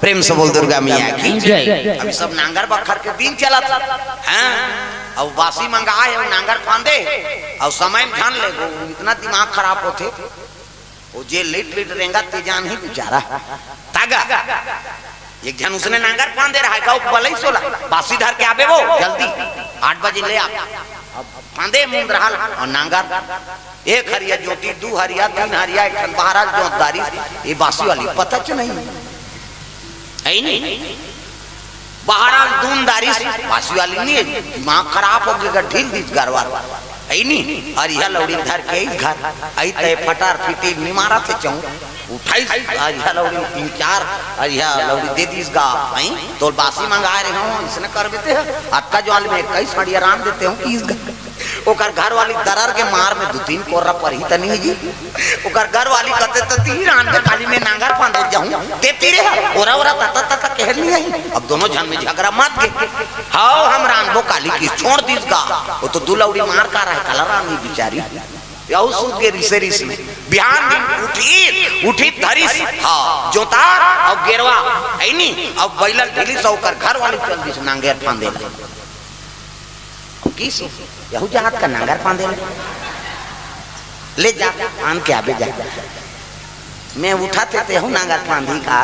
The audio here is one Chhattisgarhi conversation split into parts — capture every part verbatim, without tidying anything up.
प्रेम से बोल दुर्गा मैया की। जय। अभी सब नांगर बखर के दिन चलत हे, हाँ? अउ बासी मंगाए हे, नांगर फांदे, अउ समय में ध्यान ले, वो इतना दिमाग खराब होथे, वो जे लेट लेट रेंगा ते जान ही बेचारा। तागा, एक झन उसने नांगर फांदे रहा, गाँव बलई सोला, बासी धर के आबे वो, जल्दी, आठ बजे ले आ। अब फांदे मुंद रहल, अउ नांगर, एक हरिया जोती, दू हरिया, तीन हरिया, एक ठन बहराल जोत दारिस, ये बासी वाली पता च नहीं। है नहीं? बहराल दून दारिस, बासी वाली नहीं है, दिमाग खराब हो गया, ढील दीस गरवा। है नहीं? अउ इहा लौड़ी धर के इस घर, आई तय फटार फिटी निमारा थे चौं, उठाइस, अउ इहा लौड़ी तीन चार, अउ इहा लौड़ी दे दीस गा, आई, तोल बासी मंगाए रहे हों, इसने कर देते हैं, अतका ज्वाल में इक्कीस हड़िया रान देते हों, कि इस घर ओकर घरवाली दरर के मार में दू तीन कोर्रा परही त नहीं जी। ओकर घरवाली कथे त तीर आन के काली में नांगर फांदे जाहूं, ते तीरे ह, ओरा ओरा तता तता कहल नहीं आई। अब दोनों झन में झगरा मत गे। हाव हम रांधबो काली कि छोड़ दीस गा। वो तो दू लौड़ी मार का रहा हे, काला रांधी बिचारी। यहू सूत गे रिसे रिसे। बिहान दिन उठी, उठी धरिस, हाँ, जोतार अउ गेरवा, है नी, अउ बैलन ढीलिस, ओकर घरवाली चल दीस नांगर फांदे ला। किस यहू जात का नांगर फांदे ले, ले जा, आन के आबे जा। मैं उठा थे, ते यहू नांगर फांदी का।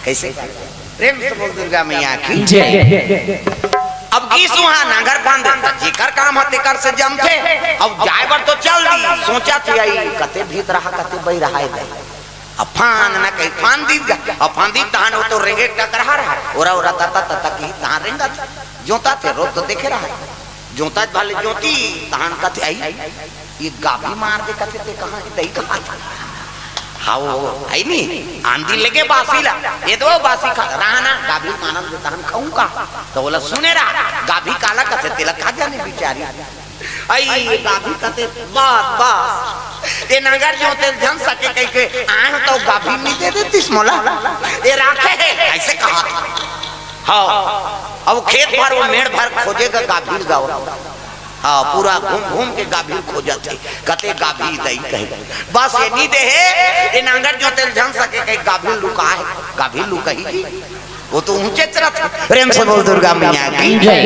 कैसे? प्रेम से बोल दुर्गा मैया की। जय। अब किस वहाँ नांगर फांदे, जेकर काम ह तेकर से जमथे। अब जाए बर तो चल दी, सोचा थे आई, कते भीत रहा, कते बई रहा है। अब फांद ना कहीं फांद दी जा, अब फांद दी तहान वो तो रेंगे टकरा रहा, ओरा ओरा तता तता की तहान रेंगा था। जोता थे रोज तो देखे रहा, जोता भले जोती तहान कथे आई, ये गाभी मार दे कथे ते कहाँ ही दही कहाँ था। हाँ, वो है नी, आंधी लगे बासी ला, ये दो बासी खा रहा ना, गाभी मानन दे तहान खाऊं का। तो बोला, सुने रहा, गाभी काला कथे तेला खा जाने बिचारी। आई ये गाभी कथे, बस, बस। ये नांगर जोते झन सके कहिके, आए तो गाभी नहीं दे देतीस मोला। ये राखे हे, ऐसे कहा था। हाँ, अब खेत भर वो मेड़ भर खोजे गा गाभी गाँव। हाँ, पूरा घूम घूम के गाभी खोजत हे। कथे गाभी दई कहे। बस ये नहीं दे हे, ये नांगर जोते झन सके कहे गाभी लुका हे, गाभी लुकाही जी। वो तो ऊंचे चरत हे। प्रेम से बोल दुर्गा मैया की। जय।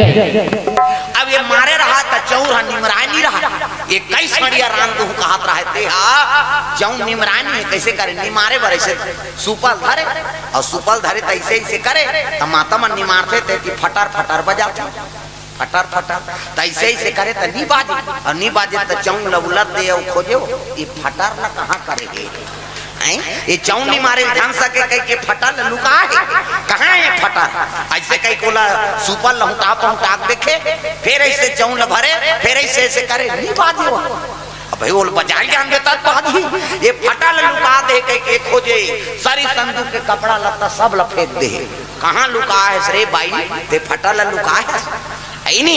अब ये मारे रहा त चौर ह निमराय नहीं रहा। ये कई सड़िया रान दूं कहत रहा हे ते हा। चौं निमराय नहीं हे, कैसे करे? निमारे बर ऐसे सुपल धरे, अउ सुपल धरे त ऐसे ऐसे करे, त माता मन निमारथे ते कि फटर फटर बजाथे। फटर फटर। त ऐसे ऐसे करे त नी बाजे, अउ नी बाजे त चौं ल उलट दे अउ खोजे, ये फटर ल कहाँ करे हे? हैं? ये चौं निमारे झन सके कहिके फटर ल लुका हे। कहाँ हे फटर? ऐसे कहिके ओला सुपल लहुटा पहुटा के देखे, फेर ऐसे चौं ल भरे, फेर ऐसे ऐसे करे, नी बाजे वो। अब भाई, वो बजाए जान देता तो आज ही ये फटा ल लुका दे कहिके खोजे, सारी संदूक के कपड़ा लत्ता सब ल फेंक दे। कहाँ लुका हे रे बाई, ते फटा ल लुका हे? है नी?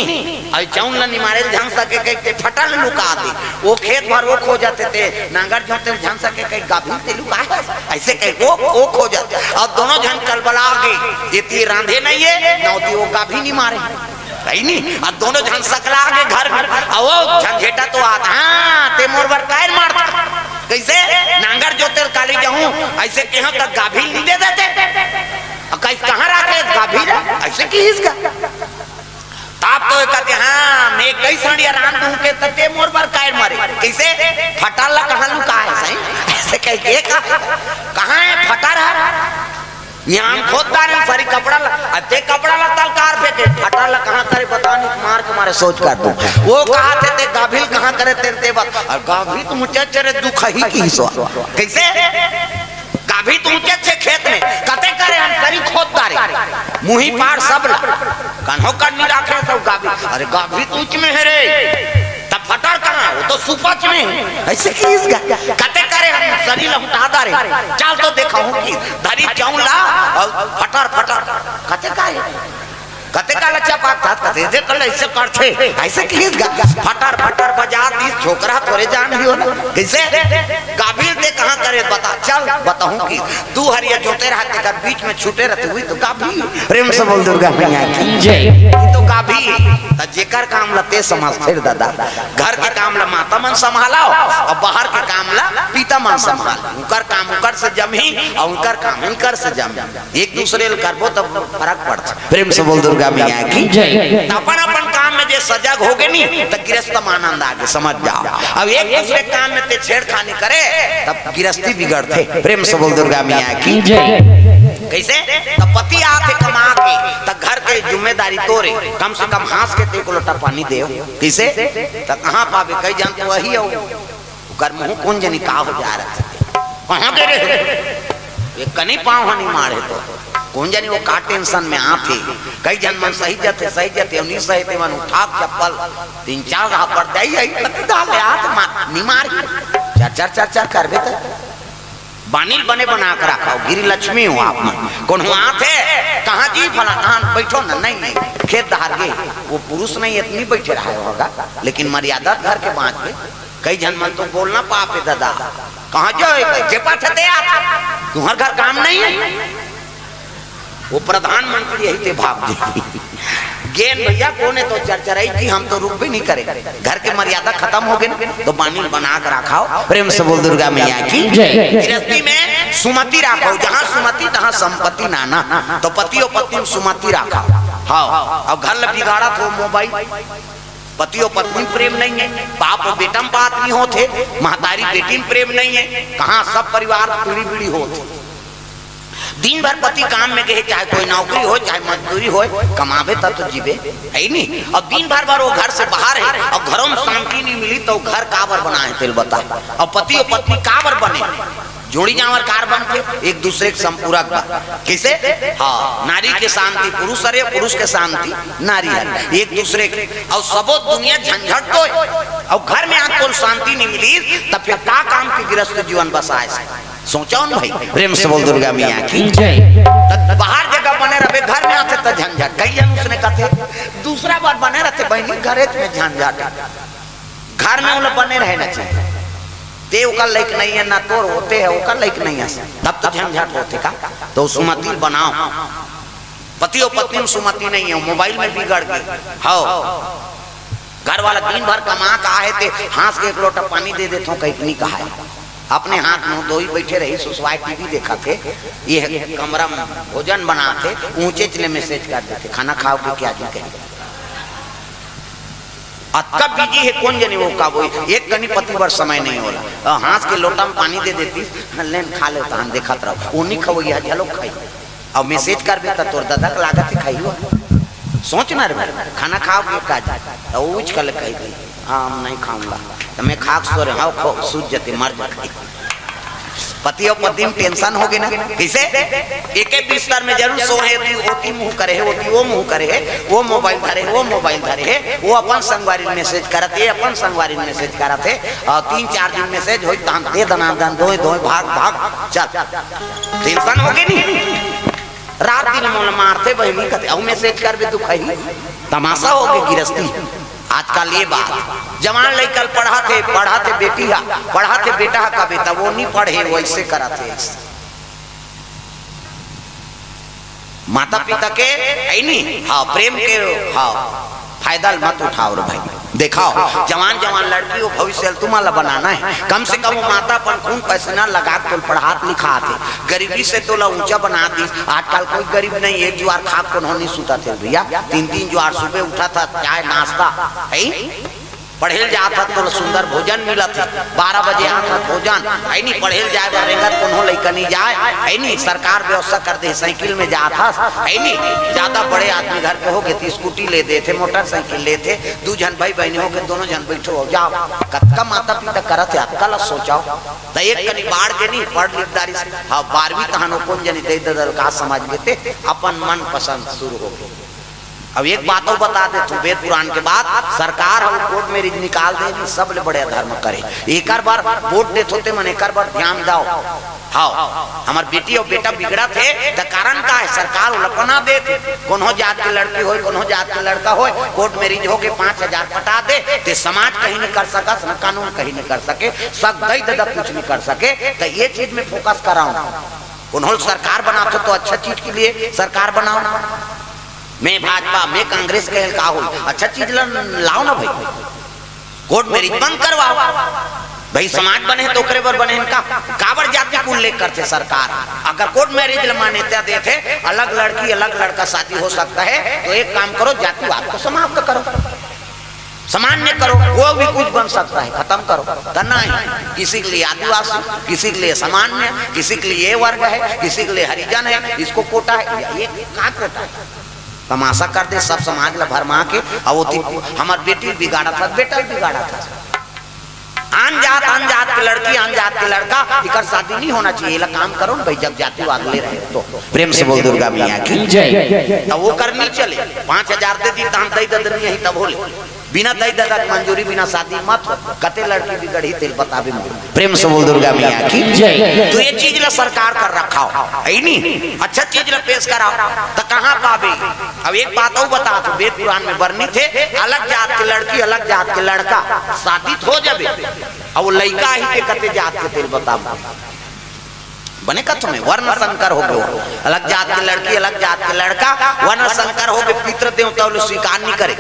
अउ चौं ल निमारे झन सके कहिके ते फटा ल लुका दे। वो खेत भर वो खोजत हे ते, नांगर जोते झन सके कहिके गाभी ते लुका हे। ऐसे कहे वो, वो खोजत। अब दोनों झन कलबला गे, ये ती रांधे नहीं हे, ना होती वो गाभी निमारे। है नी? अब दोनों झन सकला गे घर में। अब वो झंझेटा तो आता, हाँ, ते मोर बर कायर मारता। कैसे? नांगर जोते काली जाहूं, ऐसे कहो त गाभी नहीं दे देते। अब कैसे, कहाँ रखे गाभी ला? ऐसे किहिस गा। ताप तो कहते, हाँ, मैं कई सड़िया रान दूं के त ते मोर बर कायर मारे। कैसे? फटा ल कहाँ लुका हे सही? ऐसे कहिके कहा, कहाँ हे फटा रहा? यहाँ हम खोद डारे सारी कपड़ा ला, अते कपड़ा ला तलकार फेंके, फटा ला कहाँ करे बता नहीं, मार के मारे सोच कर दूं। वो कहा थे ते गाभिल कहाँ करे तेरे ते बात, अउ गाभी तो मुझे चरे दुख ही की सो। कैसे? गाभी तो ऊंचे अच्छे खेत में, कते करे हम करी खोद डारे, मुही पार सब ला, कन्हो कर नहीं रखे सब गाभी। अरे गाभी तो ऊंच में हे रे, त फटर कहाँ? वो तो सुपच में हे। ऐसे किहिस गा। कते करे हम सरी लहुटा डारे। चल तो देखहूं कि धरी चौं ला अउ फटर फटर। कते का हे? कते का लच्चा पाक था? कते देख ले ऐसे करथे। ऐसे किहिस गा। फटर फटर बजा दी छोकरा तोरे जान भी हो ना। कैसे? गाभिल ते कहाँ करे बता। चल बताहूं कि दू हरिया जोते रहते कर बीच में छूटे रहते हुई तो गाभिल। प्रेम से बोल दुर्गा मैया की। जय। तो का भी, त जेकर काम ल ते समझथे रे ददा, घर के काम ल माता मन संभालव, अउ बाहर के काम ल पिता मन संभाल। उकर काम उकर से जमही, अउ उकर काम इकर से जमही। एक दूसरे ल करबो, तब फरक पड़थे। प्रेम से बोल दुर्गा मैया की। जय। त अपन अपन काम में जे सजग होगे नी, त गृहस्थ में आनंद आगे, समझ जाव। अब एक दूसरे काम में ते छेड़खानी करे, तब गृहस्थी बिगड़थे। प्रेम से बोल दुर्गा मैया की। जय। कइसे? त पति आथे कमा के, त घर के जिम्मेदारी तोरे, कम से कम हाँस के ते एको लोटा पानी देव। कइसे? त कहाँ पाबे? कई झन तो वही हो, ओकर मुँह कोन जनी का हो जा रहा है, कहाँ दे रहे हो? एक कनी पाँव ह निमाड़े तो कोन जनी वो का tension में आथे। कई झन मन सही जथे, सही जथे, अउ नी सही ते मन उठा के चप्पल तीन चार झापड़ दे, यही पति डाले हाथ मा निमार ही। चर चर चर चर करबे त बानी ल बने बना के रखव, गिरी लक्ष्मी हो आप मन। कोनो आथे, कहाँ जी फला, कहाँ बैठो ना, नहीं, नहीं, खेत धार गे, वो पुरुष नहीं, इतनी बैठे रहे होगा, लेकिन मर्यादा घर के बाँच के। कई झन मन तो बोलना पाप हे ददा, कहाँ जो है, जे पाथे ते आथे, तुम्हर घर काम नहीं है। वो प्रधानमंत्री यही ते भाग जी। गेन भैया कोने तो चरचराई कि हम तो रुक भी नहीं करे, घर के मर्यादा खतम होगे ना, तो बानी बना के रखव। प्रेम से बोल दुर्गा मैया की। जय। गृहस्थी में सुमति रखव, जहाँ सुमति तहाँ संपत्ति नाना, तो पति अउ पत्नी में सुमति रखव। हाँ, अब घर ल बिगाड़त हो मोबाइल, पति अउ पत्नी में प्रेम नहीं है, बाप अउ बेटा में बात नहीं होत हे, महतारी बेटी में प्रेम नहीं है, कहाँ सब परिवार पीढ़ी पीढ़ी होत हे। दिन भर पति काम में गए, चाहे कोई नौकरी हो, चाहे मजदूरी हो, कमाबे तब तो जीबे, है नी? अउ दिन भर भर वो घर से बाहर हे, अउ घरों में शांति नहीं मिली, तो घर काबर बनाए, तेल बता। अउ पति अउ पत्नी काबर बने? जोड़ी जांवर कार बन के एक दूसरे के संपूरक बा। कइसे? हाँ, नारी के शांति पुरुष हरे, पुरुष के शांति नारी हरे, एक दूसरे के। अउ सबो दुनिया झंझट तो हे, अउ घर में आके कोई शांति नहीं मिली, तब फिर का काम के गृहस्थ जीवन बसाए से? सोचो न भाई, प्रेम से बोल दुर्गा मैया की। जय। त बाहर जगह बने रहे, घर में आथे त झंझट। कई झन उसने कथे, दूसरा बार बने रहते बहनी, घरे में झंझट। घर में वो लोग बने रहना चाहिए। ते ओकर लायक नहीं है, ना तोर होते है, ओकर लायक नहीं है, तब तो झंझट होते का। तो सुमति बनाओ, पति अउ पत्नी में सुमति नहीं है, मोबाइल में बिगड़ गए। हाँ, घर वाला दिन भर कमा के आए ते हाँस के एक लोटा पानी दे देथो, कहीं नहीं कहा है। अपने हाथ मुंह धोई बैठे रही, सुसवाए टीवी देखत हे, ये कमरा में भोजन बनात हे, ऊंचे चले मैसेज कर देथे, "खाना खाओगे क्या जी?" कहे। अतका बिजी हे, कोन जनी वो का बोई, एक कनी पति बर समय नहीं होला। अउ हाँस के लोटा में पानी दे देती, "लेन खा ले, तहन देखत रहो, वो नहीं खवैया, झलो खाई।" अउ मैसेज करबे त तोर ददा के लागत हे खाई हो। सोच ना रे भाई, खाना खाओगे का जी? त वो उच कल कही थी, "हाँ, हम नहीं खाऊंगा।" त मैं खाक सो रहे, "हाँ, खो, सूझ जते, मर जा।" पति अउ पत्नी में tension होगे ना। कइसे? एके बिस्तर में जरूर सो हे, ओती, ओती मुंह करे हे, ओती वो मुंह करे हे, वो मोबाइल धरे हे, वो मोबाइल धरे हे, वो अपन संगवारी ल मैसेज करत हे, अपन संगवारी ल मैसेज करत हे, अउ तीन चार दिन मैसेज होई, तहन दे दना दन, दोय, दोय, भाग, भाग, चल। Tension होगे नी? रात दिन मोला मारथे बहिनी कथे, अउ मैसेज करबे दुखही। तमाशा होगे गिरस्ती। आजकल ये बात, जवान लइका ल पढ़ाथे, पढ़ाथे बेटी हा, पढ़ाथे बेटा हा, कबे त वो नी पढ़े, वइसे करत हे। माता पिता के, है नी? हाँ, प्रेम के, हाँ, फायदा ल मत उठाओ रे भाई। देखाओ, जवान जवान लड़की हो, भविष्य ल तुम्हारा बनाना है। कम से कम वो माता अपन खून पसीना लगा के तोल पढ़ात लिखात हे, गरीबी से तोला ऊंचा बना दी। आजकल कोई गरीब नहीं, एक जुआर खाक कोनो नहीं सुता थे भैया, तीन तीन जुआर सुबह उठा था, चाय नाश्ता, है? पढ़े ल जात हस तोला सुंदर भोजन मिलत हे, बारह बजे आत हस भोजन, है नी? पढ़े ल जाए बर रेंगत कोनो लइका नी जाए, है नी? सरकार व्यवस्था कर दे, साइकिल में जात हस, है नी? ज्यादा बड़े आदमी घर के होगे त स्कूटी ले देथे, मोटरसाइकिल लेथे, दू झन भाई बहिनी होगे, दोनों झन बैठो अउ जाओ। कतका माता पिता करत हे, अतका ल सोचाओ। त एक कनी बाढ़ के नी, पढ़ लिख डारिस, हाँ, बारहवीं तहन ओ कोन जनी दे ददल का समझ लेते, अपन मन पसंद शुरू होगे। अब एक बात अउ बता देथों, वेद पुराण के बात, सरकार ह court marriage निकाल दे, सबले बड़े अधर्म करे। एकर बर वोट देथो ते मन, एकर बर ध्यान दव। हाँ, हमर बेटी अउ बेटा बिगड़त हे, त कारण का हे? सरकार ओला पना देथे। कोनो जात के लड़की होय, कोनो जात के लड़का होय, court marriage होके पाँच हजार पटा दे, ते समाज कहीं नहीं कर सकस, न कानून कहीं नहीं कर सके, सक दई ददा कुछ नहीं कर सके। त ये चीज में focus कराओ। कोनो ल सरकार बनाथो त अच्छा चीज के लिए सरकार बनाओ। मैं भाजपा, मैं कांग्रेस कहे ल का होही? अच्छा चीज ल लाव ना भाई, कोर्ट मैरिज बंद करवाव भाई। समाज बने हे त ओकरे बर बने हे का? काबर जाति के उल्लेख करथे सरकार? अगर कोर्ट मैरिज ल मान्यता देथे, अलग लड़की अलग लड़का शादी हो सकता है, तो एक काम करो, जातिवाद को समाप्त करो, सामान्य करो, कोई भी कुछ बन सकता है, खत्म करो। त नहीं, किसी के लिए आदिवासी, किसी के लिए सामान्य, किसी के लिए ये वर्ग है, किसी के लिए हरिजन है, इसको कोटा है, ये का कोटा है? तमाशा कर दे सब समाज ला भरमा के। अउ ओती हमर बेटी बिगाड़त हस, बेटा बिगाड़त हस। आन जात, आन जात के लड़की, आन जात के लड़का, एकर शादी नहीं होना चाहिए। एला काम करो न भाई, जब जातिवाद ले रहे हो तो। प्रेम से बोल दुर्गा मैया की। जय। त ओकर नहीं चले, पाँच हजार दे दी, तहन दई ददनी यही तब होले। बिना दई ददा के मंजूरी, बिना शादी मत हो। कते लड़की बिगड़ही तेल बताबे मोर। प्रेम से बोल दुर्गा मैया की। जय। तो ये चीज ला सरकार कर रखा हो, है नी? अच्छा चीज ला पेश कराओ, त कहाँ पाबे? अब एक बात अउ बता, तो वेद पुराण में वर्णित है, अलग जात के लड़की, अलग जात के लड़का शादी हो जाबे, अब वो लइका ही के कते जात के तेल बताबो। बने कथों में वर्ण संकर हो गयो, अलग जात के लड़की, अलग जात के लड़का, वर्ण संकर हो के पितृ देवता लोग स्वीकार नहीं करे।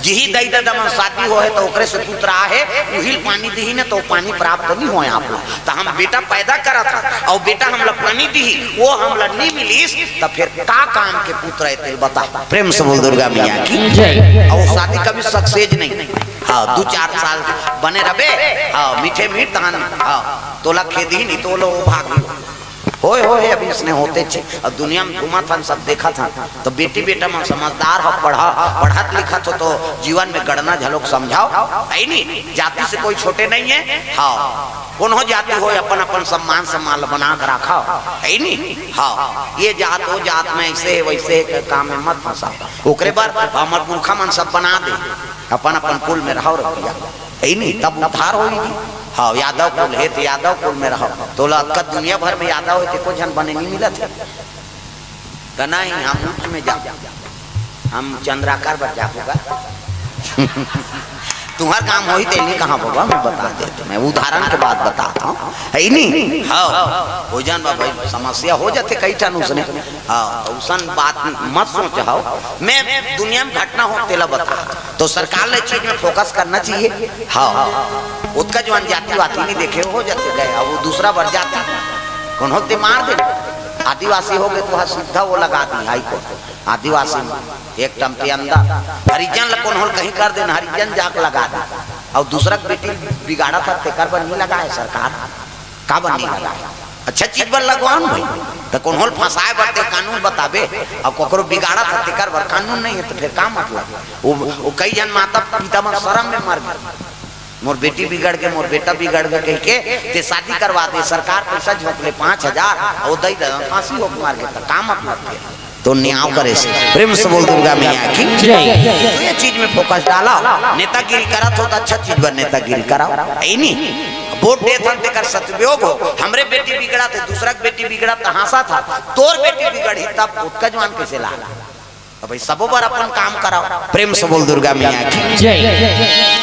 जिही दई ददा मन शादी हो है तो ओकरे से पुत्र आहे, उहिल पानी दिही न तो पानी प्राप्त नहीं होय आप लोग। त हम बेटा पैदा करत हन अउ बेटा हमला पानी दिही, वो हमला नहीं मिलिस, त फिर का काम के पुत्र है तेल बता। प्रेम से बोल दुर्गा मैया की। जय। अउ शादी कभी सक्सेस नहीं। हाँ, दू चार साल बने रबे, हाँ, मीठे मीठ तहन, हाँ, तोला खेदी नहीं तो लो भागी। होय, होय, अभी इसने होते छे। अब दुनिया में घूमत हन, सब देखत हन, तो बेटी बेटा मन समझदार हो, पढ़ा, पढ़त लिखत हो, तो जीवन में गणना झलोक समझाओ, है नी? जाति से कोई छोटे नहीं है। हाँ, कोनो जाति हो, अपन अपन सम्मान सम्मान बना के रखा, है नी? हाँ, ये जात वो जात में ऐसे है, वैसे है, काम में मत फंसा। ओकरे बर हमर पुरखा मन सब बना दे, अपन अपन कुल में रहो रखिया, है नी? तब उद्धार होई। हाँ, यादव कुल हे त यादव कुल में रहो, तोला अतका दुनिया भर में यादव हे, एको झन बने नहीं मिलत है। त नहीं, हम ऊंच में जाओ, हम चंद्राकार बर जाबो का? तुम्हार काम होही ते नहीं कहा बाबा, मैं बता देता, मैं उदाहरण के बात बताता हूँ, है नी? हाँ, हो जान बा भाई, समस्या हो जाते कई ठन उसने। हाँ, तो उसन बात मत सोच हो, मैं दुनिया में घटना हो तेला बता। तो सरकार ला चीज में फोकस करना चाहिए। हाँ, ओतका जो अनजाति वाति नहीं देखे हो जाते गए, अब वो दूसरा बर जाति, कोनो ते मार दे, आदिवासी हो गए तो हा सीधा वो लगा दी हाई कोर्ट। आदिवासी में एक टम के अंदर हरिजन ला कोनो कहीं कर देना, हरिजन जाके लगा दे, अउ दूसरा के बेटी बिगाड़त हे तेकर बर नहीं लगा है सरकार, का बर नहीं लगा है? अच्छा चीज बर लगवाओ न भाई। त कोनो ल फंसाए बर ते कानून बताबे, अउ कोकरो बिगाड़त हे तेकर बर कानून नहीं है, त फिर का मतलब? वो, वो कई झन माता पिता मन शरम में मर गे, मोर बेटी बिगड़ गे, मोर बेटा बिगड़ गे कहिके ते शादी करवा दे, सरकार पैसा झोंक ले पाँच हजार, अउ दई दे, फांसी होके मर गे, त का मतलब के? तो न्याय करे से। प्रेम से बोल दुर्गा मैया की। जय। तो ये चीज में फोकस डाला, नेतागिरी करत हो त अच्छा चीज बर नेतागिरी कराओ, है नी? वोट देत हन तेकर सदुपयोग हो, हमरे बेटी बिगड़त हे, दूसरा के बेटी बिगड़त हे त हाँसत हन, तोर बेटी बिगड़ही तब ओतका जुआन कैसे ला? अब भाई सबो बर अपन काम कराओ। प्रेम से बोल दुर्गा मैया की। जय।